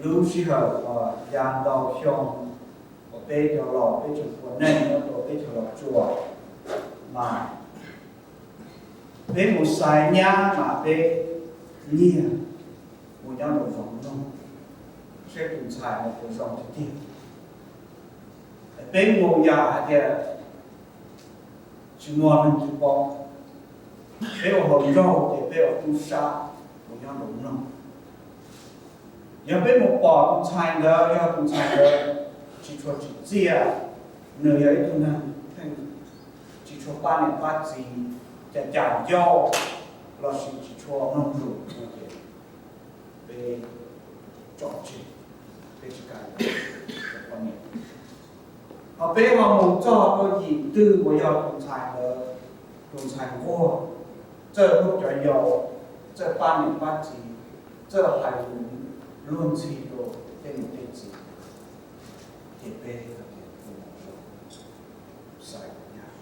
Lub sij hawm uas ya ntau xyoo uas peb cov laus peb tseem ua neej nyob rau teb chaws Los Tsuas, mas peb mus xaiv nyab mas peb nyiag mus nyob rau zoov mloog seb tus ntxhais no puas zoo tiag tiag. Peb mus yam hais tias tsis muaj neeg twg paub, peb ua hluas nraug ces peb ua tub sab mus nyob rau mloog. Yog peb mus pom tus ntxhais ntawd, yog tus ntxhais ntawd tsis tshua tsim txiaj, nws yog ib tug neeg pheej tsis tshua pab niam pab txiv, cas cas ncauj lossis tsis tshua mloog lus no ces peb tso tseg, peb tsis kam poj niam. Ho peb ho mus txog rau yim twg uas yog tus ntxhais ntawd, tus ntxhais nquag, txawj hlub cov yau, txawj pab niam pab txiv, txawj hais lus luag ntxhi rau tej niam tej txiv, ces peb hais tias tus no zoo, xaiv nyab.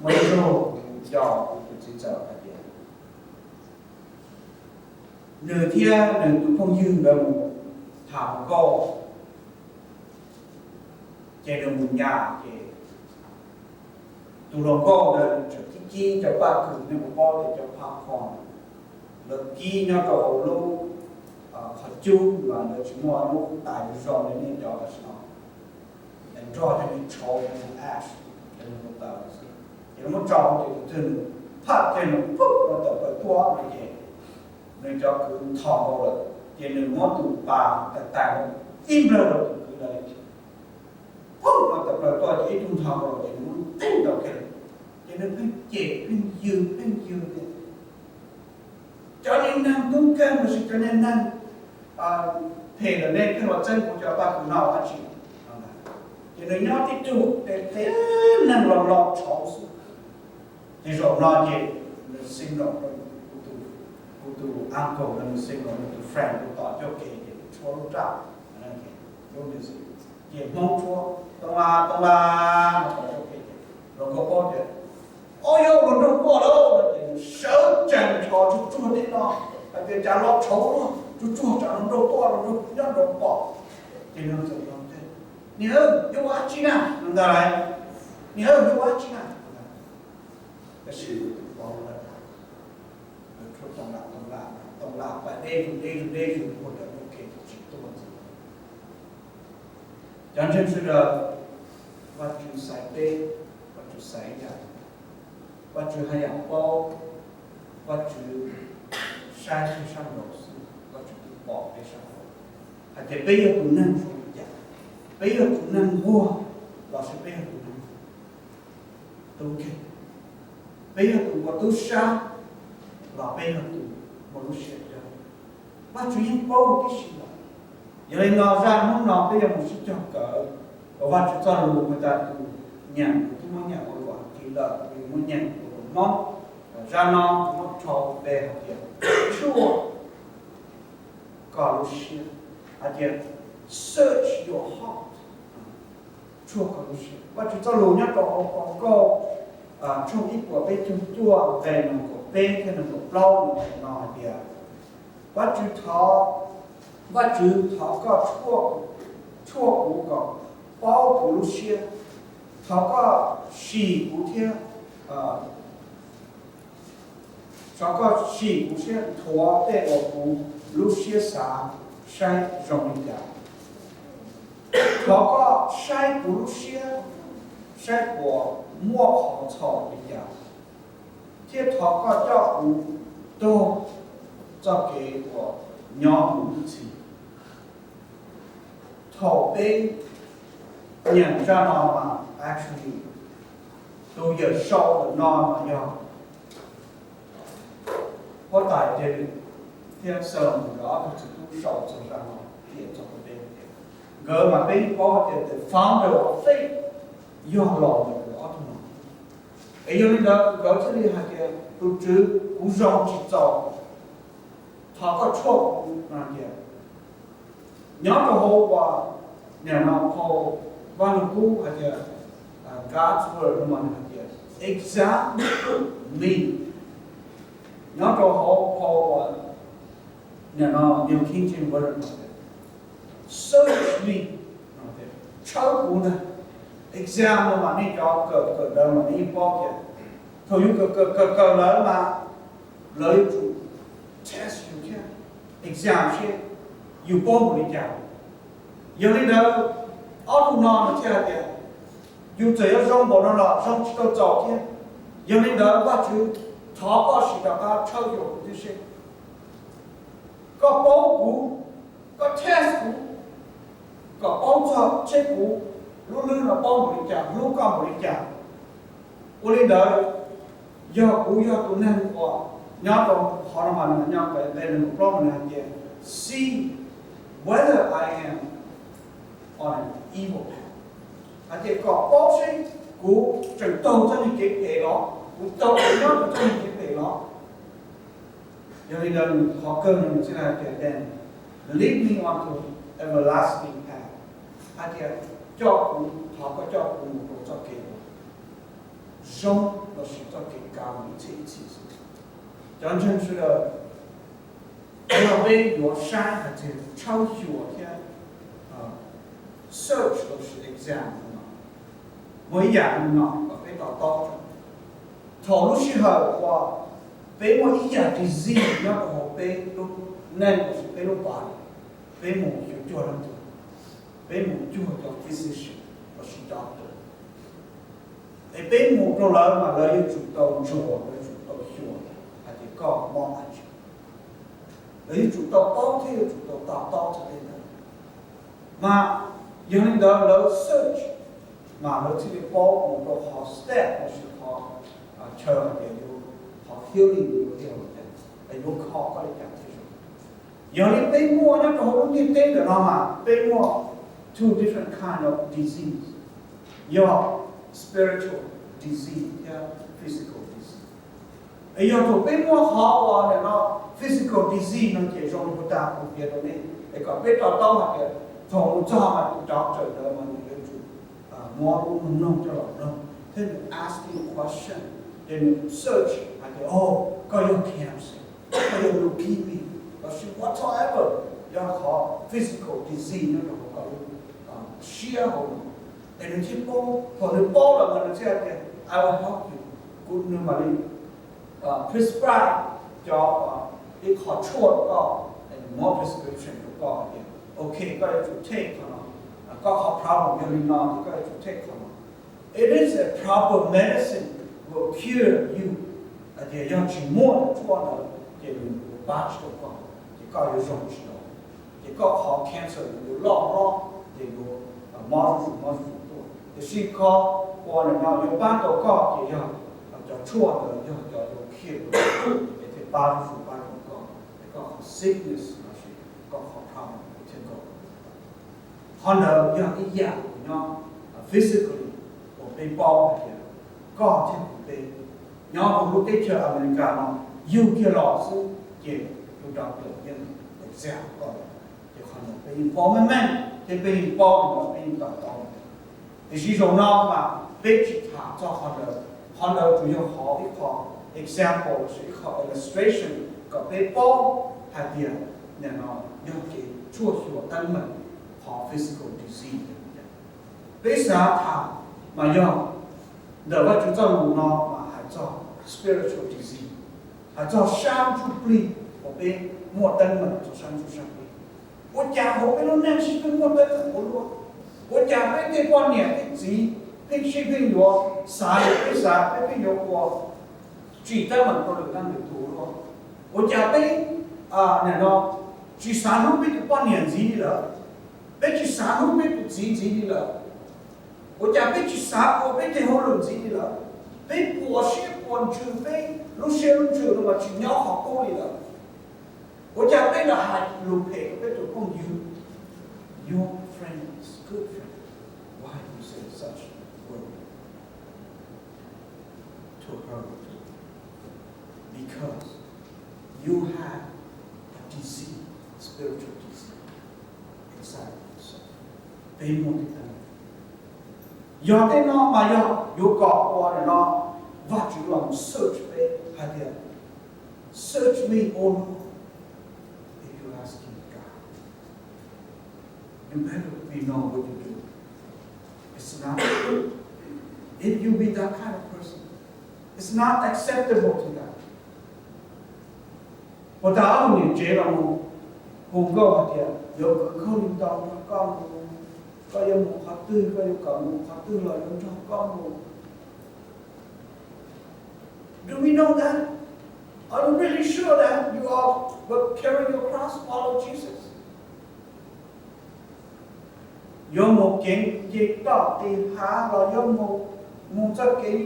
Muaj ib zaug kuv nco kuv tus txiv ntxawm hais tias nws thiab nws tus phooj ywg ntawd mus tham hluas nkauj, ces nws mus nyas ces tus hluas nkauj ntawd nws tseem kib kib cov paj kws, nej puas paub tias cov paj kws lawv kib nyob rau hauv lub qhov cub mas lawv tsis muaj lub tais zoo li nej cov tam sim no, nrog cov niag tshauv cov niag ash cov niag hluav taws xwb, ces lawv muab tso ces tus twg nws phaj kiag nws poob no tawm plaws tuaj no ces nws cov kwv nthos nkaus lawm, ces nws muab tus pas tais tais ib nplawg rau tus kwv ntawd, poob no tawm plaws tuaj ces ib tug nthos nkaus lawm ces nws muab tib ntaus kiag lawm, ces nws pheej cem pheej yws pheej yws tias cov niag neeg tub nkeeg lossis cov niag neeg phem ntawm nej pheej los txeeb kuv cov paj kws no ua dab tsi? Ces nws nyob tib tug tes qhia neeg los los tshauv xwb. Ces zaum no ces nws xeem los rau kuv tus, kuv tus uncle no, nws xeem los nws tus friend rau tom ncauj ke ces nws tshuab lub raj, lub music, ces Hmoob tshuab tooj laj tooj laj no tom ncauj ke ces hluas nkauj paub tias, o yog hluas nraug tuaj lawm no ces nws sawv tsees nrho tsuag tsuag tej no, hais tias cas los tshauv luaj, tsuag tsuag tsam hluas nraug tuaj, hluas nraug nyob nraud pom. Ces nws txawm los tias, niam, yuav ua dab tsi na? Ntag lauj, niam, yuav ua dab tsi na? Tab sis nws twb paub lawm, nws tshuab tooj laj tooj laj, tooj laj pab deb zug deb zug deb zug puag nram ncauj ke tsis tuaj ntxiv. Cov ntseeg sawv daws, Vajtswv xaiv peb, Vajtswv xaiv ib yam, Vajtswv haj yam paub, Vajtswv saib peb sab nraud xwb, Vajtswv twb pom peb sab nraud hais tias peb yog tus neeg zoo li cas, peb yog tus neeg nquag lossis peb yog tus neeg tub nkeeg, peb yog tus ua tub sab los peb yog tus muaj lub siab dawb, Vajtswv yeej paub huv tib si lawm. Yog li no zaj hnub no peb yuav mus sib cog kawm, uas Vajtswv txoj lus mus tas tus nyeem, kuv twb muab nyeem ua lus Askiv lawm, kuv yuav muab nyeem ua lus Hmoob. Zaj no kuv muab rho pe hais tias, tshuaj koj lub siab, hais tias, search your heart. Tshuaj koj lub siab. Vajtswv txoj lus nyob rau hauv Phau Nkauj tshooj ib puas peb caug cuaj nqe nees nkaum peb thiab nees nkaum plaub nws hais no hais tias, Vajtswv thov, Vajtswv thov koj tshuaj, tshuaj kuv kom paub kuv lub siab, thov koj sim kuv thiab, thov koj sim kuv siab nthuav tej uas kuv lub siab xav saib zoo li cas. Thov koj saib kuv lub siab, saib puas muaj qhov txhaum li cas, thiab thov koj coj kuv taug txoj kev uas nyob mus ib txhis. Thaum peb nyeem zaj no mas actually tus yawm saub ntawm no mas yog huab tais David thiab Xalumoos nkawd ob tug txiv tub sau txog zaj no piav txog rau peb tias, nkawd mas peb paub tias the founder of faith yog los ntawm nkawd ob tug no. Es yog li ntawd nkawd thiaj li hais tias, tus Tswv, kuv zoo tsis txaus, thov koj tshuaj kuv no tias, nyob rau hauv uas nim no phau Vaj Lug Kub hais tias, God's word no mas nws hais tias, examine me. Nyob rau hauv phau uas Nim no New King James Version, search me, tshawb kuv ntag. Exam no mas nej cov kawm kawm ntawv mas nej yeej paub tias thaum yus kawm kawm kawm kawm lawm mas lawv yuav tsum test yus thiab exam seb yus paub npaum li cas. Yog li ntawd, ob tug no nws thiaj hais tias yus txawm yuav zoo npaum no los zoo tsis tau txaus thiab. Yog li ntawd Vajtswv, thov koj sim rov qab tshawb xyuas kuv thiab seb. Koj paub kuv, koj test kuv, kom paub txog seb kuv lub hlwb no paub npaum li cas, hlub koj npaum li cas. Ua li ntawd, yog kuv yog tus neeg uas nyob rau qhov no mas nws nyob nqe nees nkaum plaub mas nws hais tias, see whether I am on an evil path. Hais tias kom paub seb kuv tseem taug txoj kev phem los, kuv tau nyob rau txoj kev phem los. Yog li ntawd nws qhov kawg no nws thiaj hais tias then lead me onto everlasting path. Hais tias coj kuv, thov koj coj kuv mus rau txoj kev uas zoo lossis txoj kev kav mus ib txhis ib txhis xwb. Cov ntseeg sawv daws, yog peb yuav saib hais tias tshawb xyuas thiab search lossis exam no, muaj ib yam li no kom peb to taub tso. Thaum lub sij hawm uas peb muaj ib yam disease nyob rau hauv peb lub neej lossis peb lub body, peb mus xyuas cuag leej twg? Peb mus cuag cov physician lossis doctor. Es peb mus rau lawv mas lawv yuav tsum tau ntsuas, lawv yuav tsum tau xyuas hais tias koj mob dab tsi. Lawv yuav tsum tau paub thiab yuav tsum tau to taub txog tej ntawd. Mas yog li ntawd lawv search mas lawv thiaj li paub mus rau qhov step lossis qhov chaw hais tias yuav, qhov healing yuav li cas, yuav kho koj li cas thiaj zoo. Yog li peb muaj nyob rau hauv lub ntiaj teb ntawm no mas peb muaj two different kind of disease, yog spiritual disease thiab physical disease. Es yog thaum peb muaj qhov uas nim no physical disease no ces zoo li puag ta kuv piav rau nej es kom peb to taub hais tias thaum mus txog mas tus doctor ntawd mas nws yuav tsum muab lub mloog coj los mloog thiab nws asking question, ces nws search hais tias, o, koj yog cancer, koj yog leukemia, lossis whatsoever, yog qhov physical disease nyob rau hauv koj lub siab hauv no. Es nws thiaj paub, thaum nws paub lawm mas nws thiaj hais tias, I will help you. Kuv, nws mam li prescribe cov, ib qho tshuaj rau koj, es nws muab prescription rau koj hais tias, ok, koj yuav tsum take qhov no, koj qhov problem yog li no ces koj yuav tsum take qhov no. It is a proper medicine will cure you. Hais tias yog tsis muaj cov tshuaj ntawd ces nws yuav pab tsis tau koj, ces koj yuav zoo tsis tau, ces koj qhov cancer nws yuav loj hlob, ces yuav mob zuj zus mob zuj zus tuaj. Tiam sis qhov uas nim no yuav pab tau koj ces yog cov tshuaj ntawd yog cov yuav cure, es thiaj pab zuj zus pab tau koj, es koj qhov sickness lossis koj qhov problem thiaj nkaum. Qhov ntawd yog ib yam uas nyob physically uas peb paub hais tias koj thiab kuv peb nyob hauv lub teb chaws America no yug kiag los xwb ces tus doctor yeej exam koj lawm. Ces qhov ntawd peb yeej paub meej meej thiab peb yeej paub li ntawd, peb yeej to taub li ntawd. Tiam sis zaum no mas peb tsis tham txog qhov ntawd, qhov ntawd tsuas yog qhov ib qho example lossis ib qho illustration kom peb paub hais tias nim no yog kev tshuaj xyuas teeb meem qhov physical disease. Peb xav tham mas yog ntawm Vajtswv txoj lus no mas hais txog spiritual disease, hais txog sab ntsuj plig uas peb muaj teeb meem txog sab ntsuj sab plig. Ua cas hauv peb lub neej sib pheej muaj teeb meem ua luaj? Ua cas peb tej poj niam tej txiv pheej sib pheej yuav xav li peb xav, peb pheej yuav ua tsim teeb meem rau lwm leej lwm tus ua luaj? Ua cas peb nim no tsis xav hlub peb tus poj niam ntxiv li lawm? Peb tsis xav hlub peb tus txiv ntxiv li lawm? Ua cas peb tsis xav ua peb tej hauj lwm ntxiv li lawm? Peb puas siab puas ntsws, peb lub siab lub ntsws no mas tsis nyob qhov qub li lawm. Ua cas peb lam hais lus phem rau peb tus phooj ywg? Your friend is good friend. Why you say such word to her? Because you have a disease, spiritual disease inside of yourself. Peb muaj tej teeb meem. Yog tej no mas yog yuav kom ua nim no Vajtswv los search peb hais tias, search me, O Lord, if you You better be know what you do. It's not, if you be that kind of person, it's not acceptable to God. Puas tas ob tug niam tsev los mus hu nkauj hais tias yuav khwv khaub lig tau nrog koj mus, koj yuav mus qhov twg koj yuav kom mus qhov twg los yuav nrog koj mus. Do we know that? Are you really sure that you are will carry your cross, follow Jesus? Yuav mus kev nce toj ti hav los yuav mus, mus txoj kev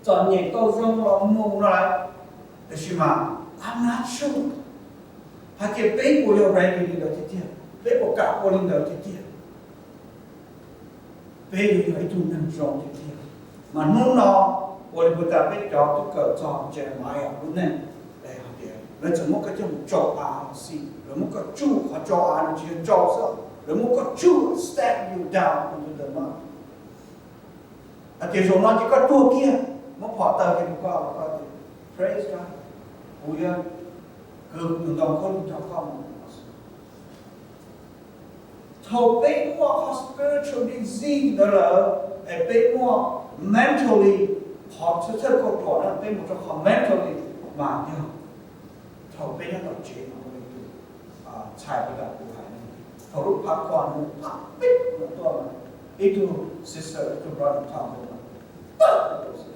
txom nyem tau zoo los mus no lawm. Tiam sis mas I'm not sure hais tias peb puas yog ready li ntawd tiag tiag, peb puas kam ua li ntawd tiag tiag. Peb yuav yog ib tug neeg zoo tiag tiag. Mas hnub no ua li puas tas peb cov tub kawm txog Jeremiah lub neej, hais tias lawv txawm muab koj coj mus tsau av los xij, lawv muab koj tsuj qhov tsau av no tsis yog tsau xwb, lawv muab koj tsuj, step you down into the mud. Hais tias zaum no ces koj tuag kiag, muab phom taw kiag rau koj los koj tias, praise God, kuv yuav kwv tus ntoo khaub lig nrog koj mus. Thaum peb muaj qhov spiritual disease ntawd lawm, es peb muaj mentally, qhov txhawj txhawj kauj ruam na peb mus rau qhov mentally mas yog thaum peb nyob tom tsev no ua li tus ntxhais uas kuv hais, thaum lub phav khuam nws pab pib no tuaj, ib tug sister ib tug brother thaum ntawd mas pab rau xwb.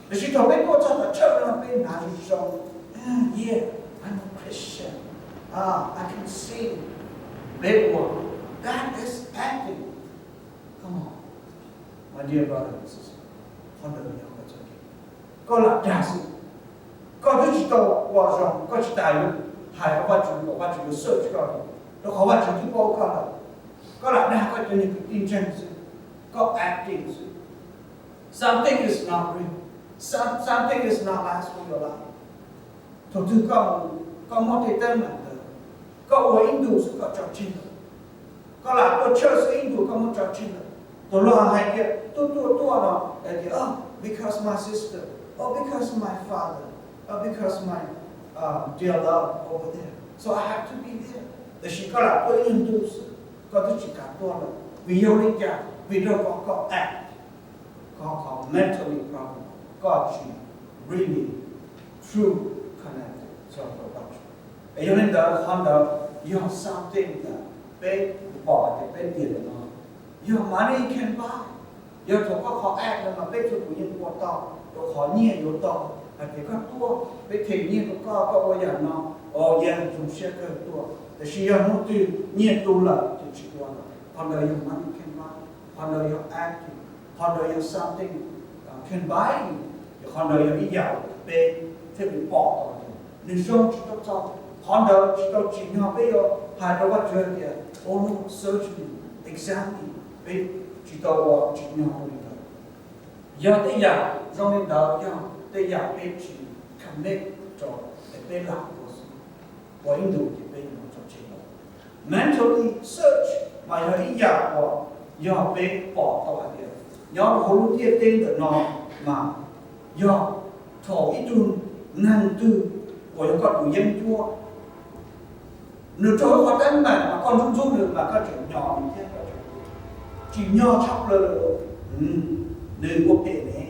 Tiam sis thaum peb tuaj txog tom church no peb hnav zoo, yeah, I'm a Christian, I can sing, peb ua, that is acting. Come on, my dear brother and sister, qhov ntawd yog koj txoj kev, koj lam dag xwb. Koj twb tsis tau ua zoo, koj tsis tas yuav hais rau Vajtswv kom Vajtswv yuav search koj li, rau qhov Vajtswv twb paub koj lawm. Koj lam dag koj cov niag kwv tij ntseeg xwb, koj acting xwb. Something is not real. Some, something is not last for your life. Thaum twg koj, koj muab tej teeb meem ntawd, koj ua ib ntus xwb koj tso tseg lawm. Koj lam tuaj church xwb ib ntus koj muab tso tseg lawm. Thaum luag hais tias tuaj tuaj tuaj no, hais tias, oh, because my sister, oh, because my father, oh, because my dear love over there, so I have to be there. Tiam sis koj lam tuaj ib ntus xwb, koj twb tsis kam tuaj lawm. Vim yog li cas? Vim rau qhov koj act, koj qhov mentally problem, koj tsis really true connected txog rau Vajtswv. Es yog li ntawd qhov ntawd yog something ntawd peb pom hais tias peb tiag ntawm no yog money can buy. Yog thaum koj qhov act no mas peb txhua tus yeej ua tau, rau qhov nyiaj yuav tau. Hais tias koj tuaj peb them nyiaj rau koj, koj ua yam no, o yam zoo siab kawg tuaj. Tiam sis yog hnub twg nyiaj tu lawm ces tsis ua lawm. Qhov ntawd yog money can buy, qhov ntawd yog acting, qhov ntawd yog something can buy, ces qhov ntawd yog ib yam peb thiaj li pom tau tias nws zoo tsis tau txog. Qhov ntawd tsis tau tsim nyog peb yuav hais rau Vajtswv tias, oh Lord, search me, examine me, peb tsis tau ua tsim nyog ua li ntawd. Yog tej yam zoo li ntawd yog tej yam peb tsis commit rau, es peb lam ua xwb, ua ib ntus ces peb yuav tso tseg lawm. Mentally search mas yog ib yam uas yog peb pom tau hais tias nyob rau hauv lub ntiaj teb ntawm no mas yog thaum ib tug neeg twg uas yog koj tus yeeb ncuab, nws raug ib qhov teeb meem mas koj ntxub ntxub nws mas koj tseem nyom nws thiab, koj tseem tsim nyog tshaj plaws lawm, nws ua phem ne.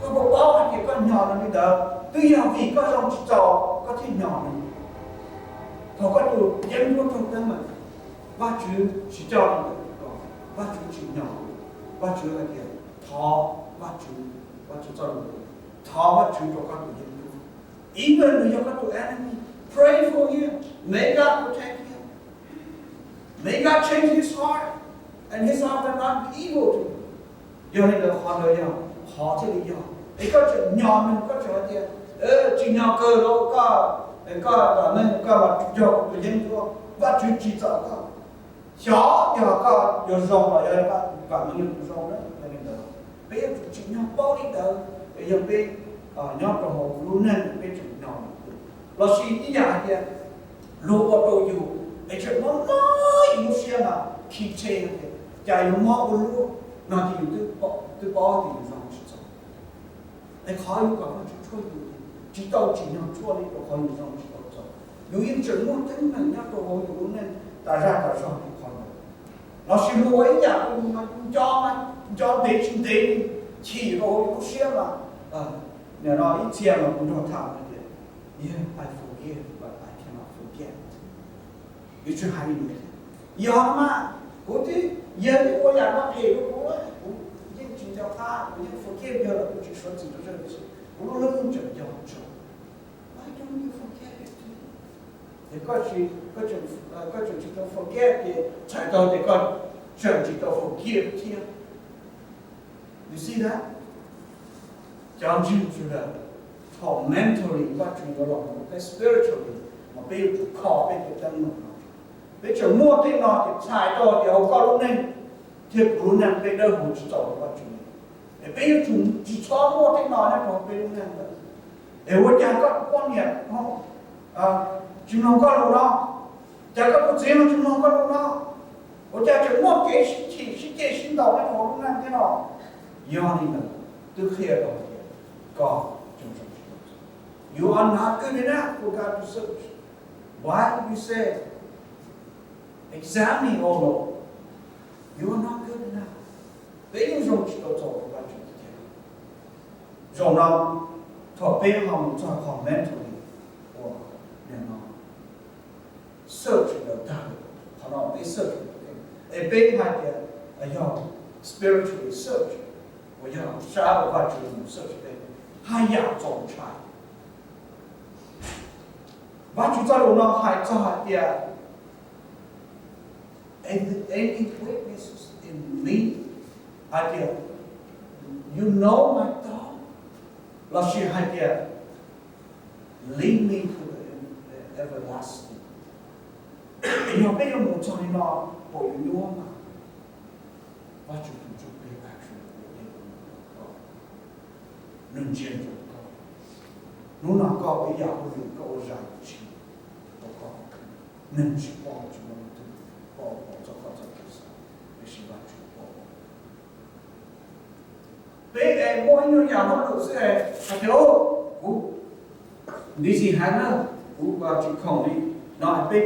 Koj puas paub hais tias koj nyom nws li ntawd twb yog vim koj zoo tsis txaus koj thiaj nyom nws. Thaum koj tus yeeb ncuab raug teeb meem, Vajtswv tsis coj li ntawd, Vajtswv tsis nyom, Vajtswv hais tias thov Vajtswv, Vajtswv txoj lus, thov Vajtswv rau koj tus yeeb ncuab, even nws yog koj tus enemy, pray for him, may God protect him, may God change his heart and his heart will not be evil to you. Yog li ntawd qhov ntawd yog qhov thiaj li yog, es koj tseem nyom nws, koj tseem hais tias tsim nyog kawg los koj, koj lam neeg koj los yog kuv tus yeeb ncuab, Vajtswv tsis txawj koj. Xyov yog koj yuav zoo los yog vam meej yog tus zoo na. Yog li ntawd peb yuav tsum tsim nyog paub li ntawd, es yog peb nyob rau hauv lub neej peb tseem nyom, lossis ib yam hais tias luag ua rau yus es tseem mob mob yus lub siab mas khi tshe hais tias cas yuav mob ua luaj no ces yus twb paub tias yus zoo tsis txaus. Es qhov yus kom Vajtswv tshuaj yus tsis tau tsim nyog tshuaj li rau qhov yus zoo tsis tau txaus. Yus yeej tseem muaj teeb meem nyob rau hauv yus lub neej tas zaj tas zog li qhov Lossis luag ua ib yam kuv nco, nco ntev tsis ntev, chim rau hauv lub siab mas, nim no ib txhia mas kuv nrog tham hais tias, yeah, I forgive but I cannot forget. Yuav tsum hais li ntawd. Yog no mas kuv twb, yog twb ua yam no phem rau kuv, kuv yeej tsis nco qab, kuv yeej forgive yog lawm, kuv tsis suav txim rau zaj, tiam sis kuv lub hlwb tseem nco tso. Why don't you forget it too? Ces koj tseem, koj tseem tsis tau forget ces txhais tau tias koj tseem tsis tau forgive thiab. You see that? Cov ntseeg txawm thaum mentally Vajtswv yuav los mus peb spiritually, mas peb yuav tsum kho peb tej teeb meem no. Peb tseem muaj tej no ces txhais tau tias hauv koj lub neej thiab kuv lub neej peb dawb huv tsis txaus rau Vajtswv. Es peb yuav tsum tsis txhob muaj tej no nyob rau peb lub neej lawm. Es ua cas koj tus poj niam tsis mloog koj lus no? Cas koj tus txiv no tsis mloog koj lus no? Ua cas tseem muaj kev sib chim sib ceg sib ntaus nyob rau hauv lub neej thiab no? Yog li ntawd twb qhia tau tias koj tseem zoo tsis tau txaus. You are not good enough for God to search. Why you say, examine, O Lord? You are not good enough. Peb yeej zoo tsis tau txaus rau Vajtswv tiag tiag. Zaum no thaum peb ho mus txog qhov mentally uas nim no search ntawd tag lawm, qhov no peb search ntawd, es peb hais tias yog spiritually search, uas yog sab uas Vajtswv mus search peb, haj yam txaus ntshai. Vajtswv txoj lus no hais txog hais tias, any witnesses in me, hais tias, you know my thought, lossis hais tias, lead me to the everlasting. Yog peb yuav mus txog li no, pom yuav nyuaj mas Vajtswv tus Ntsuj Plig actually ua tej ntawd rau koj, nws ntsia ntsoov koj. Hnub no koj ua ib yam hauj lwm koj ua zam tsis rau koj, neeg tsis pom tsis muaj leej twg pom txog koj txoj kev xav, tiam sis Vajtswv pom. Peb es muaj ib nyuag yam hauj lwm xwb es hais tias, kuv busy heev na, kuv tsis khoom li no, peb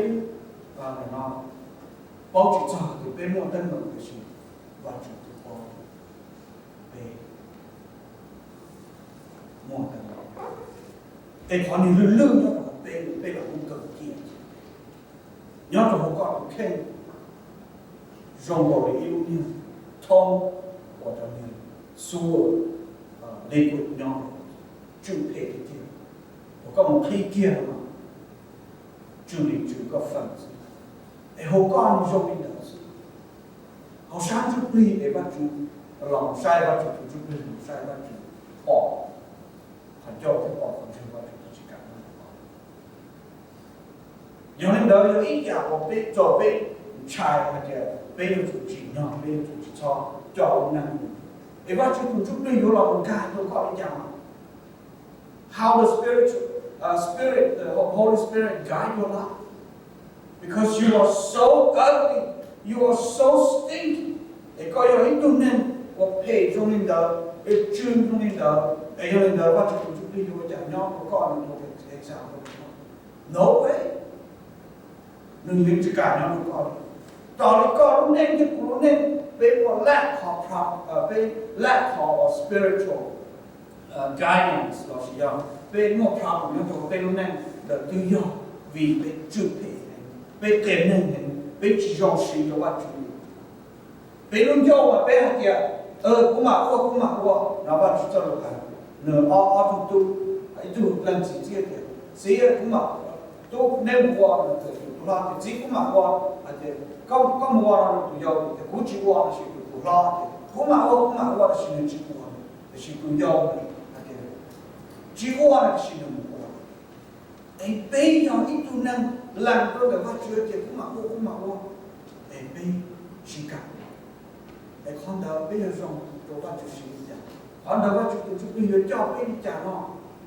twb no paub tsis txog tias peb muaj teeb meem, tiam sis Vajtswv twb paub peb muaj teeb meem. Es qhov niag lwj lwj nyob rau peb, peb los kuj kawg kiag nyob rau hauv koj tus kheej zoo nkaus li ib lub niag thoob uas cov niag sewer, liquid nyob, tsw phem tiag tiag, uas koj mus qhib kiag no tsw li tsw koj feem xwb. Es hauv koj zoo li ntawd xwb. Hauv sab ntsuj plig es Vajtswv, los saib Vajtswv tus ntsuj plig, los saib Vajtswv pom qhov ncauj thiab pom qhov ntswg, Vajtswv twb tsis kam nyob rau koj. Yog li ntawd yog ib yam uas peb txaus peb ntshai hais tias peb yuav tsum tsim nyog, peb yuav tsum tsis txhob coj lub neej. Es Vajtswv tus ntsuj plig yuav los mus nkag rau koj li cas mas? How the Spirit, uh, Spirit, the Ho- Holy Spirit guide your life? Because you are so ugly, you are so stinky. Es koj yog ib tug neeg uas phem zoo li ntawd, es tsw zoo li ntawd, es yog li ntawd Vajtswv tus ntsuj plig yuav ua cas nyob rau koj, nws ua example? No way. Nws yeej tsis kam nyob rau koj li. Raws li koj lub neej thiab kuv lub neej, peb ua lack qhov pro-, peb lack qhov uas spiritual guidance lossis yog peb muaj problem nyob rau peb lub neej, ntawd twb yog vim peb tsw phem heev, peb qias neeg heev, peb tsis zoo siv rau Vajtswv. Peb lub ncauj mas peb hais tias, kuv mam ua, kuv mam ua, no Vajtswv txoj lus hais, nws ob, ob tug tub, ib tug leej txiv txib tias, txiv, kuv mam, tub, neb mus ua, no ces tus hlob tias, txiv, kuv mam ua, hais tias, koj, koj mus ua no rau tus yau, tias kuv tsis ua, tiam sis tus, tus hlob tias kuv mam ua, kuv mam ua, tiam sis nws tsis ua, tiam sis tus yau hais tias tsis ua, tiam sis nws mus ua. Es peb yog ib tug neeg lees rau ntawm Vajtswv tias kuv mam ua, kuv mam ua, es peb tsis kam. Es qhov ntawd peb yuav zoo rau Vajtswv siv li cas? Qhov ntawd Vajtswv tus ntsuj plig yuav coj peb li cas no?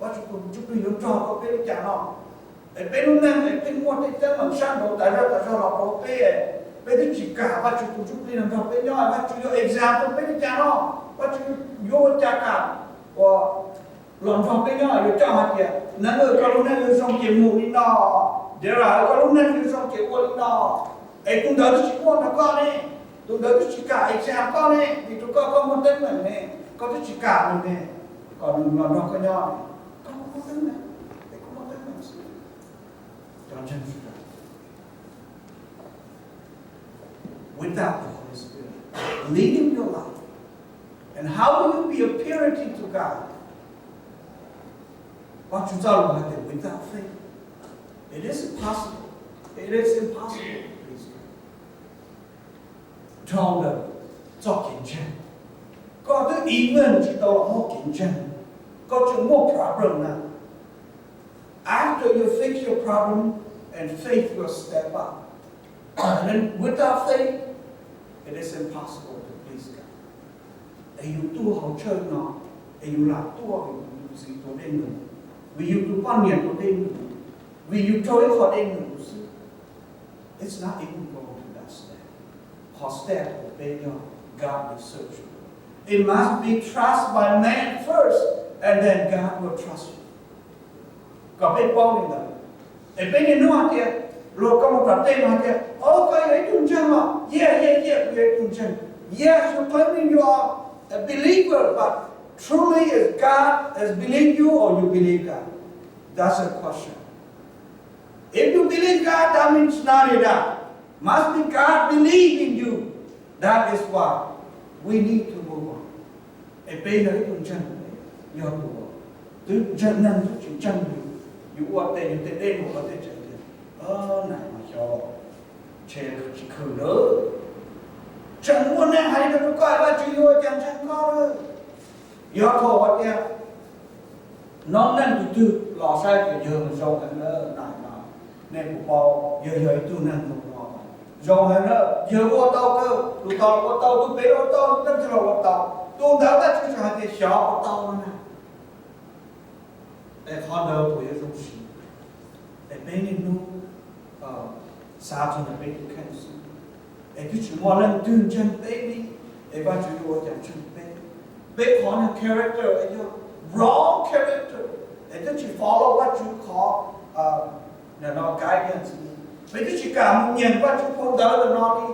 Vajtswv tus ntsuj plig yuav nrog rau peb li cas no? Es peb lub neej es pheej muaj tej teeb meem sab nraud tas zog tas zog los rau peb, peb twb tsis kam Vajtswv tus ntsuj plig los nrog peb nyob, Vajtswv yuav example peb li cas no? Vajtswv yuav ua cas kam uas los nrog peb nyob, yuav coj hais tias, Neeb, koj lub neej yuav zoo ces mus li no, Dara, koj lub neej yuav zoo ces ua li no, es tus ntawd twb tsis muaj nrog koj ne. Tus ntawd twb tsis kam exam koj ne, vim rau koj, koj muaj teeb meem ne, koj twb tsis kam nws ne, kom nws los nrog koj nyob ne, koj kuj muaj teeb meem, es kuj muaj teeb meem xwb. Cov ntseeg sawv daws, without the Holy Spirit leading your life, and how will you be a purity to God? Vajtswv txoj lus hais tias without faith, it is impossible. It is impossible to please God. Dhau ntawm txoj kev ntseeg, koj twb even tsis tau los muaj kev ntseeg, koj tseem muaj problem na. After you fix your problem, and faith will step up. And then without faith, it is impossible to please God. Es yus tuaj hauv church no, es yus lam tuaj vim yus tus txiv tua dej num, vim yus tus poj niam tua dej num, vim yus raug ib qho dej num xwb. It's not even going to that step. Qhov step uas peb yog God will search you. It must be trust by man first, and then God will trust you. Kom peb paub li ntawd. Es peb niaj hnub hais tias, luag koj mus tom tej no hais tias, oh, koj yog ib tug ntseeg los? Yes, yes, yes, kuv yog ib tug ntseeg. Yes, you claiming you are a believer, but truly is God has believed you or you believe God? That's a question. If you believe God, that means not enough. Must be God believe in you. That is why we need to move on. Es peb yog ib tug ntseeg, yog tus twb ntseeg neeg twb tsis ntseeg yus, yus ua tes yus tej dej mus ua tej tseem tias, nais mas xyov, ntshe tsis khwm lawm. Tseem muaj neeg hais li rau koj, Vajtswv yuav ua cas ntseeg koj lawm? Yog thaum hais tias hnub neej tus twg los saib tias yawg zoo heev na, nais mas nej puas paub, yawg yog ib tug neeg zoo no, zoo heev na, yawg ua tau kawg, tus tod los ua tau, tus pem los ua tau, tus leej twg los ua tau, tus ntawd Vajtswv tseem hais tias xyov ua tau no na. Es qhov ntawd puas yuav zoo siv? Es peb niaj hnub xav txog ntawm peb tus kheej xwb, es twb tsis muaj leej twg ntseeg peb li, es Vajtswv yuav ua cas ntseeg peb? Peb qhov niag character es yog wrong character, es twb tsis follow Vajtswv qhov, no, guidance li. Peb twb tsis kam mus nyeem Vajtswv phau ntawv ntawm no li,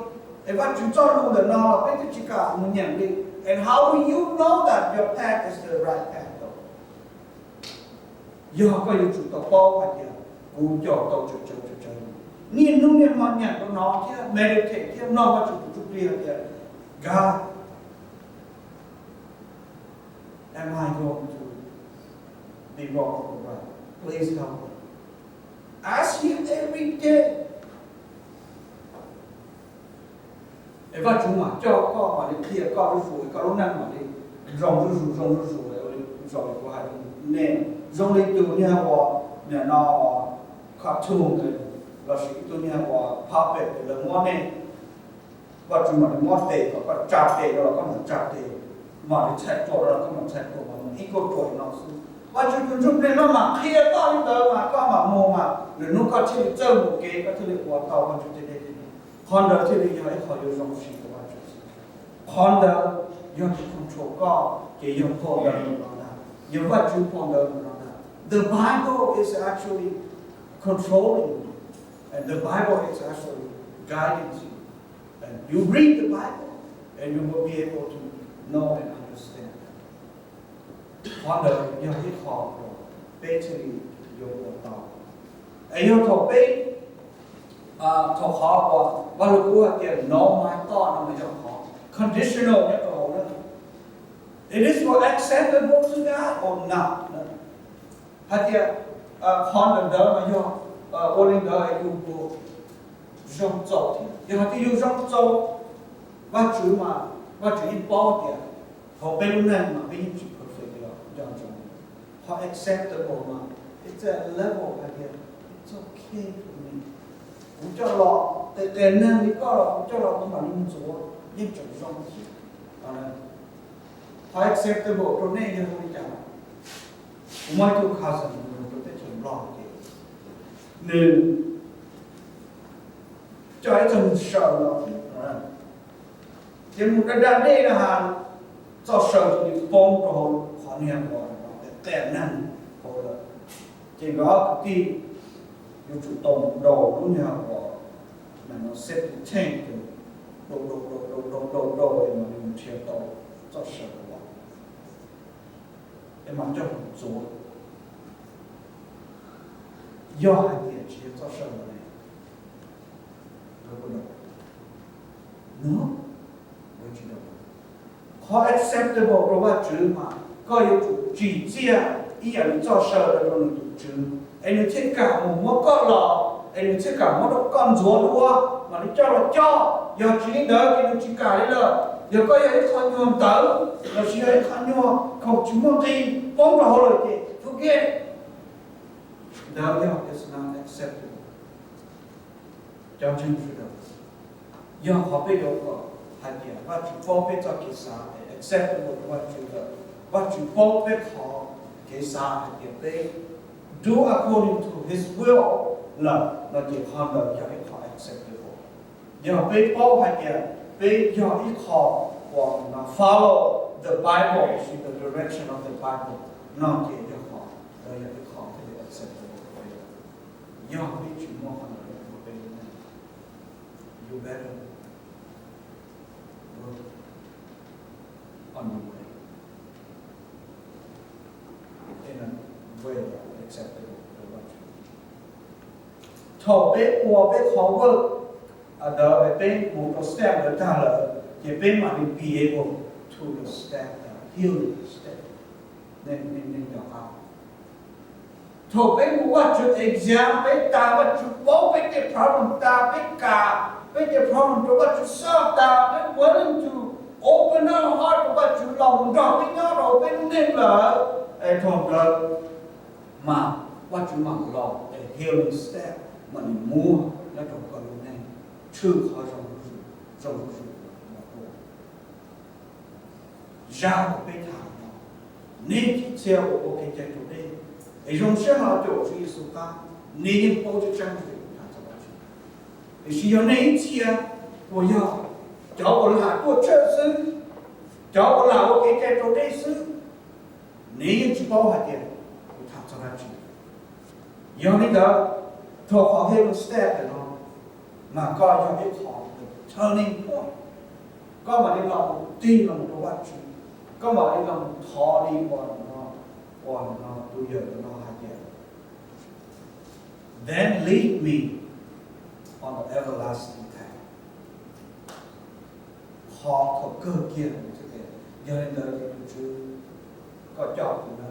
es Vajtswv txoj lus ntawm no los peb twb tsis kam mus nyeem li. And how do you know that your path is the right path though? Yog koj yuav tsum tau paub hais tias kuv cog tau tsawg tsawg tsawg tsawg, niaj hnub niaj hmo nyeem rau no thiab meditate thiab mloog Vajtswv tus ntsuj plig hais tias, God, am I going to be wrong or right? Please help me. Ask him every day. Es Vajtswv mam coj koj, mam li qhia koj zuj zus, koj lub neej mam li zoo zuj zus, zoo zuj zus, zoo li kuv hais nej, zoo li tus niag uas nim no cartoon lossis ib tug niag uas puppet lawv muab nej, Vajtswv mam li muab tes kom koj tsa tes rau los koj mam tsa tes, mam li txhais tes rau los koj mam txhais tes, mas mus ib kauj ruam li no xwb. Vajtswv tus ntsuj plig no mam qhia koj li ntawd mas koj mam mus mas lwm hnub koj thiaj li txawj mus kev, koj thiaj li ua tau Vajtswv tej dej tej cawv. Qhov ntawd thiaj li yog ib qho yuav zoo siv rau Vajtswv xwb. Qhov ntawd yog tus control koj ces yog phau ntawv mus no ntag, yog Vajtswv phau ntawv mus no ntag. The Bible is actually controlling you, and the Bible is actually guiding you. And you read the Bible, and you will be able to know and understand. Qhov ntawd yog ib qho uas peb thiaj li yuav ua tau. Es yog thaum peb, thaum qhov uas Vaj Lug Kub hais tias no mas toj no mas yog qhov conditional nyob rau hauv na. It is for acceptable to God or not. Hais tias qhov ntawm ntawd mas yog ua li ntawd yus puas zoo txaus thiab. Yog hais tias yus zoo txaus, Vajtswv mas Vajtswv yeej paub tias hauv peb lub neej mas peb yeej tsis perfect los nco ntsoov. Qhov acceptable mas it's a level hais tias it's okay for me. Kuv coj los qias qias neeg li koj los kuv coj los kuv mam li ntxuav yeej tseem zoo thiab. Qhov acceptable rau nej yog li cas? Kuv muaj ib tug cousin nws rau teb chaws Nplog ces nws coj ib txoj mus saw los ces mus da da dej na has, txoj saw cia li poob rau hauv qhov niag uas qias neeg hauv lawm. Ces nkawd ob kwv tij yuav tsum tau mus daus lub niag uas septic tank, Dau dau dau dau dau dau dau es mam li mus nrhiav tau txoj saw los, es mam coj mus ntxuav. Yog hais tias tsis yog txoj saw los ne, no, qhov acceptable rau Vajtswv mas koj yuav tsum tsim txiaj ib yam li txoj saw rau nws tus tswv, es nws thiaj kam mus muab koj los, es nws thiaj kam muab rau koj ntxuav dua, mam li coj los coj. Yog tsis li ntawd ces nws tsis kam li lawm. Yog koj yog ib qho nyuag ntawv lossis yog ib qho nyuag khoom tsis muaj nqi poob rau hauv lawm ces forget it. Ntawd yog it's not acceptable. Cov ntseeg sawv daws, yog qhov peb yuav kom hais tias Vajtswv paub peb txoj kev xav es acceptable rau Vajtswv lawm, Vajtswv paub peb qhov kev xav hais tias peb do according to his will lawm no ces qhov ntawd yog ib qho acceptable. Yog peb paub hais tias peb yog ib qho uas follow the Bible, see the direction of the Bible no ces yog qhov ntawd yog ib qho peb acceptable rau peb. Yog peb tsis muaj qhov ntawd rau peb, you better work on your way in a way that acceptable to Vajtswv. Thaum peb ua peb qhov work ntawd, peb mus rau step ntawd tag lawm ces peb mam li be able to the step, healing step. Nej, nej, nej nco qab, thaum peb mus Vajtswv exam peb tas, Vajtswv paub peb tej problem tas, peb kam peb tej problem rau Vajtswv solve tas, peb willing to open our heart rau Vajtswv los mus nrog peb nyob rau peb lub neej lawm, es thaum ntawd mas Vajtswv mam los es healing step mam li muaj nyob rau koj lub neej, tshwm qhov zoo zuj zus, zoo zuj zus los tuaj. Zaj uas peb tham no, nej ib txhia uas ua kev cai raus dej es zoo siab hlo caum Tswv Yexus qab, nej yeej paub tseeb tseeb hais tias kuv tham txog dab tsi. Tiam sis yog nej ib txhia uas yog cov uas lam tuaj church xwb, cov uas lam ua kev cai raus dej xwb, nej yeej tsis paub hais tias kuv tham txog dab tsi. Yog li ntawd, thaum qhov healing step ntawm no mas koj yog ib qho turning point. Koj mam li los mus tig los rau Vajtswv, koj mam li los thov li uas no, uas no tus yawm no hais tias, then lead me on the everlasting path. Qhov thaum kawg kiag, yog li ntawd tus Tswv, koj coj kuv na,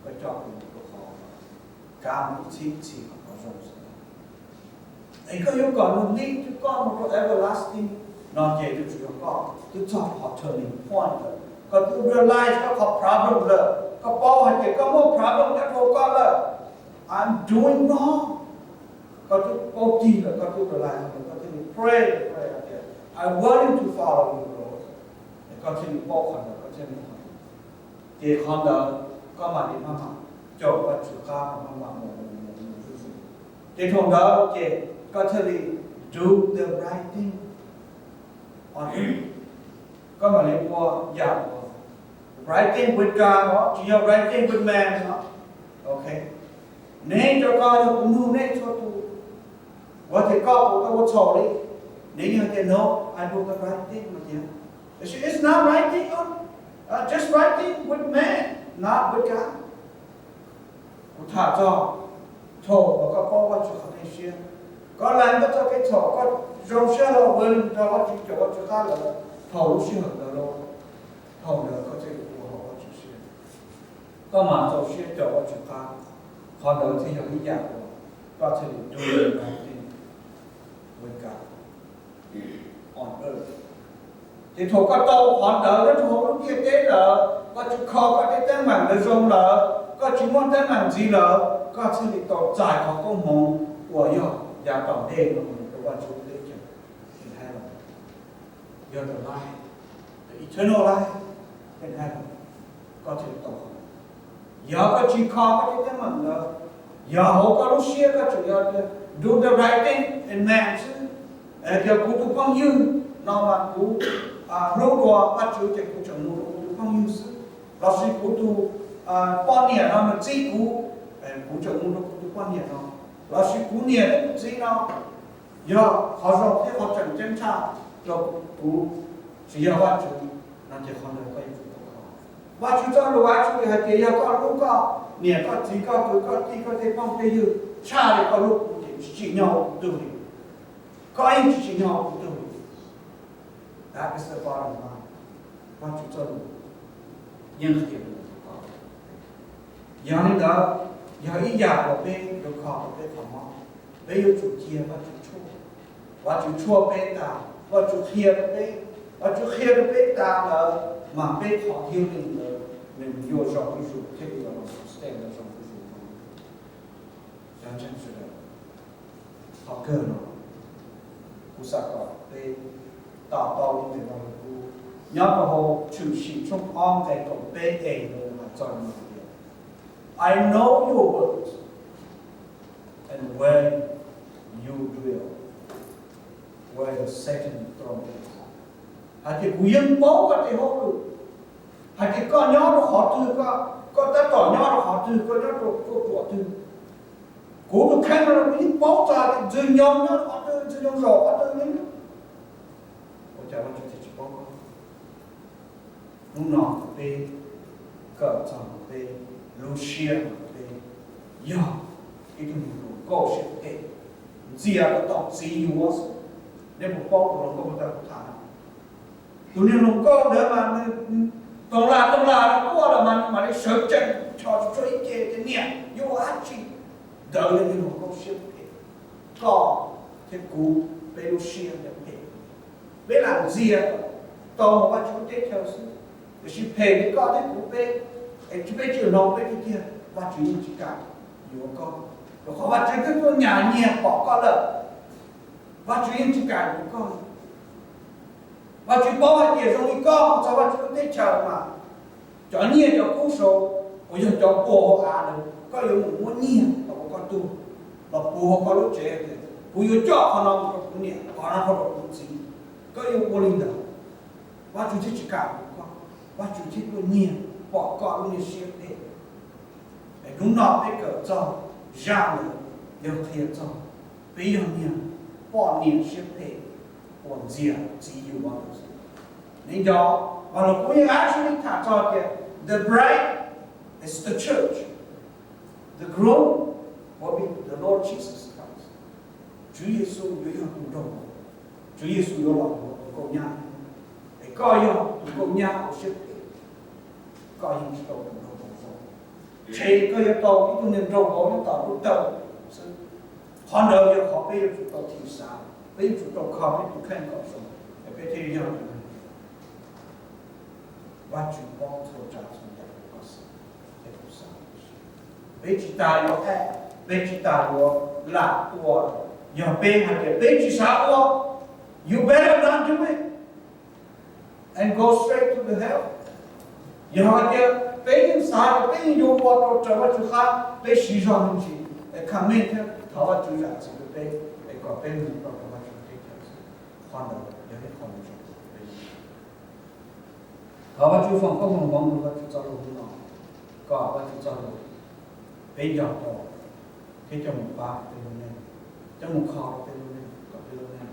koj coj kuv mus rau qhov kav mus ib txhis ib txhis qhov zoo xwb. Es koj yuav kom nws lead koj mus rau everlasting no ces tus Tswv yog koj twb txog qhov turning point lawm, koj twb realize koj qhov problem lawm, koj paub hais tias koj muaj problem nyob rau koj lawm. I'm doing wrong. Koj twb paub tig lawm, koj twb realize lawm, koj thiaj li pray, pray hais tias, I willing to follow you, Lord. Koj thiaj li paub qhov ntawd, koj thiaj li, ces qhov ntawd koj mam li maj mam caum Vajtswv qab, maj mam mus mus mus zuj zus. Ces thaum ntawd ces koj thiaj li do the right thing. Koj mam li ua yam uas right thing with God os, tsis yog right thing with man os. Ok, neb cov ko yog kuv nug nej txhua tus, ua tias koj puas tau ua txhaum li? Neb yeej hais tias no, I do the right thing no tiag. Tiam sis it's not right thing, just right thing with man, not with God. Kuv tham txog thaum uas koj paub Vajtswv qhov ncaj siab, koj lees koj txoj kev txhaum, koj zoo siab hlo ua nrog Vajtswv, caum Vajtswv qab lawm, thaum lub sij hawm ntawd los, thaum ntawd koj thiaj li ua hauv Vajtswv siab, koj mam txaus siab caum Vajtswv qab. Qhov ntawd thiaj yog ib yam uas koj thiaj li do the right thing with God on earth. Ces thaum koj tau qhov ntawd nyob rau hauv lub ntiaj teb lawm, koj tsis kho koj tej teeb meem ntawd zoo lawm, koj tsis muaj teeb meem ntxiv lawm, koj thiaj li tau txais qhov koob hmoov uas yog yav tom ntej no mus rau Vajtswv lub teb chaws. Yog the life, the eternal life, koj thiaj li tau qhov ntawd. Yog koj tsis kho koj tej teeb meem ntawd, yog hauv koj lub siab koj tseem yog tias do the right thing in man xwb, tias kuv tus phooj ywg no mas kuv hlub dua Vajtswv ces kuv tseem mus rau kuv tus phooj ywg xwb, lossis kuv tus poj niam no nws txib kuv, kuv tseem mus rau kuv tus poj niam no, lossis kuv niam thiab kuv txiv no, Yog qhov zoo thiab qhov tseem ceeb tshaj rau kuv, tsis yog Vajtswv no ces qhov ntawd koj yuav tsum tau kho. Vajtswv txoj lus actually hais tias yog koj hlub koj niam koj txiv koj kwv koj tij koj tej phooj tej ywg tshaj li koj hlub kuv ces tsis tsim nyog ua kuv tug li. Koj yeej tsis tsim nyog ua kuv tug li. That is the bottom line. Vajtswv txoj lus yeej qhia rau koj. Yog li ntawd, yog ib yam uas peb yuav kho rau peb qhov mob, peb yuav tsum cia Vajtswv tshuaj. Vajtswv tshuaj peb tas, Vajtswv qhia rau peb, Vajtswv qhia rau peb tas lawm, mas peb qhov healing ntawd nws yuav zoo zuj zus thiaj li los sustain los zoo zuj zus. Cov ntseeg sawv daws, qhov kawg no kuv xav kom peb to taub ib ntsis no rau kuv. Nyob rau hauv Tshwm Sim tshooj ob nqe kaum peb es nws hais txog no tias, I know your works, and where you dwell, where your setting throne is. Hais tias kuv yeej paub koj tej hauj lwm, hais tias koj nyob rau qhov twg, koj, koj tab tom nyob rau qhov twg, koj nyob rau ruam twg. Kuv tus kheej no kuv yeej paub txog tias Ntxwg Nyoog nyob rau qhov twg, Ntxwg Nyoog zaum qhov twg ne. Ua cas Vajtswv thiaj tsis paub koj? Hnub no peb kawm txog peb lub siab, peb yog ib tug neeg hluas nkauj siab phem, ntxias kom tau txiv yuav xwb. Nej puas paub tus hluas nkauj uas kuv tham no? Tus niag hluas nkauj ntawd mas nws toog lag toog lag rau tuaj los mas nws mam li sawv tsees, tso tsuag ib ce tias, niam, yuav ua dab tsi? Ntawd yog tus hluas nkauj siab phem. Koj thiab kuv, peb lub siab yog phem. Peb lam ntxias tau mus Vajtswv lub teb chaws xwb, tiam sis phem li koj thiab kuv peb, es peb tsis hnov peb tiag tiag, Vajtswv yeej tsis kam yuav koj, rau qhov Vajtswv twb tuaj nyas nyiag pom koj lawm. Vajtswv yeej tsis kam yuav koj. Vajtswv paub hais tias zoo li koj mus txog Vajtswv lub teb chaws mas cov nyiaj cov kub saud uas yog cov puag hauv av ntawd, koj yuav mus muab nyiag los ua koj tug, los puag hauv koj lub tsev tias, kuv yuav coj qhov no mus rau kuv niam, qhov no rau kuv txiv. Koj yuav ua li ntawd, Vajtswv thiaj tsis kam yuav koj, Vajtswv thiaj tuaj nyiag pom koj lub niag siab phem. Es hnub no peb kawm txog zaj ntawd yog qhia txog peb yog niag poj niam siab phem uas ntxias txiv yuav ntawd xwb. Nej nco, mas los kuv yeej actually tham txog tias the bride is the church, the groom will be the Lord Jesus Christ. Tswv Yexus yuav yog tus nraug vauv, Tswv Yexus yuav los ua tus nkauj nyab. Es koj yog tus nkauj nyab uas siab phem, koj yeej tsis tau tus nraug vauv zoo. Ntshe koj yuav tau ib tug niag nraug vauv nyob tom lub tawm xwb. Qhov ntawd yog qhov peb yuav tsum tau thim xav, peb yuav tsum tau kho peb tus kheej kom zoo, es peb thiaj yog tus neeg Vajtswv paub txhua tsav txhua yam rau koj xwb, thiab kuv xav. Peb tsis tas yuav, peb tsis tas yuav lam ua. Yog peb hais tias peb tsis xav ua, you better not do it and go straight to the hell. Yog hais tias peb yeej xav tias peb yeej yuav ua rau raws Vajtswv qab, peb siv zog me ntsis es kham mej thiab thov Vajtswv zam txim rau peb, es kom peb mus tau rau Vajtswv teb chaws. Qhov ntawd yog ib qho zoo rau peb. Thov Vajtswv foom koob hmoov rau Vajtswv txoj lus no, kom Vajtswv txoj lus peb nco tau thiab coj mus pab peb lub neej, coj mus kho rau peb lub neej, kom peb lub neej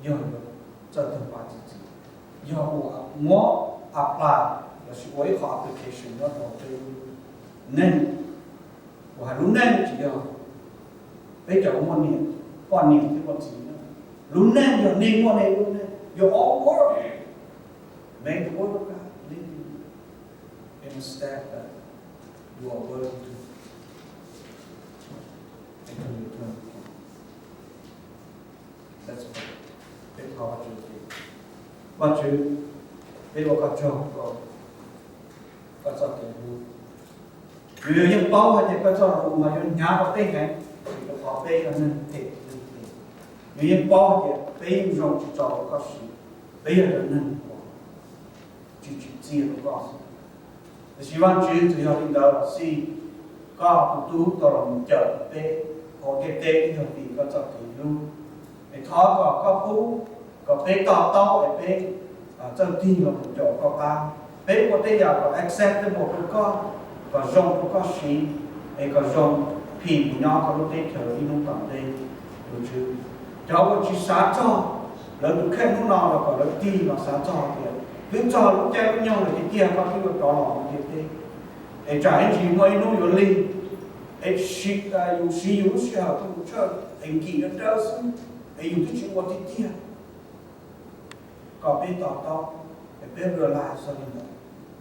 yog yuav txawj tawg pab txi txiv, yog ua muab apply lossis ua ib qho application nyob rau peb lub neej. Uas hais lub neej tsis yog peb cov muaj niam, poj niam thiab poj txiv. Lub neej yog nej muaj nej lub neej, your own world. Make the world of God live in you instead that you are willing to, to return. Let's pray. Peb thov Vajtswv. Vajtswv, peb ua koj tsaug rau koj txoj kev hlub. Yus yog yeej paub hais tias koj txoj lus mas yuav hnyav rau peb heev, vim rau qhov peb yog neeg phem neeg phem. Yus yeej paub hais tias peb yeej zoo tsis txaus rau koj siv, peb yog cov neeg uas tsis tsim txiaj rau koj xwb. Tiam sis Vajtswv, txawm yog li ntawd los xij, koj tus tub tau los mus cawm peb hauv ntiaj teb yog vim koj txoj kev hlub. Es thov kom koj pub kom peb to taub es peb txawj tig los mus caum koj qab, peb ua tej yam kom acceptable rau koj, kom zoo rau koj siv, es kom zoo phim mus nyob koj lub teb chaws ib hnub tom ntej, tus Tswv. Cov uas tsis xav txog lawv tus kheej hnub no los kom lawv tig los xav txog tias twb txog lub caij lub nyoog lawm tiag tiag koj twb yuav rov los ua ntiaj teb. Es tsam ib ntsis muaj ib hnub yuav lig, es yus siv yus lub sij hawm tuaj mus tshawj es nkim dawb dawb xwb, es yus twb tsis ua tiag tiag. Kom peb to taub, es peb realize txog li ntawd,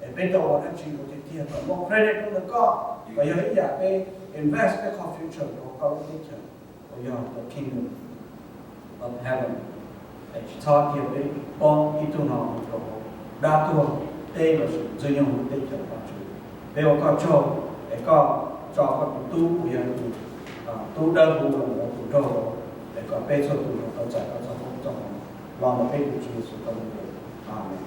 es peb tau ua dab tsi ua tiag tiag kom muaj credit rau ntawm koj, kom yog ib yam peb invest peb qhov future rau koj lub teb chaws, uas yog the kingdom of heaven. Es tsis txhob cia peb poob ib tug no mus rau hauv dab tuag teb lossis Ntxwg Nyoog lub teb chaws Vajtswv. Peb ua koj tsaug, es koj tso koj tus tub uas yog tus tub dawb huv los ua tus nraug, es kom peb txhua tus tau txais koj txoj koob txoj hmoov. Los ntawm peb tus Tswv Yexus koj lub npe, amees.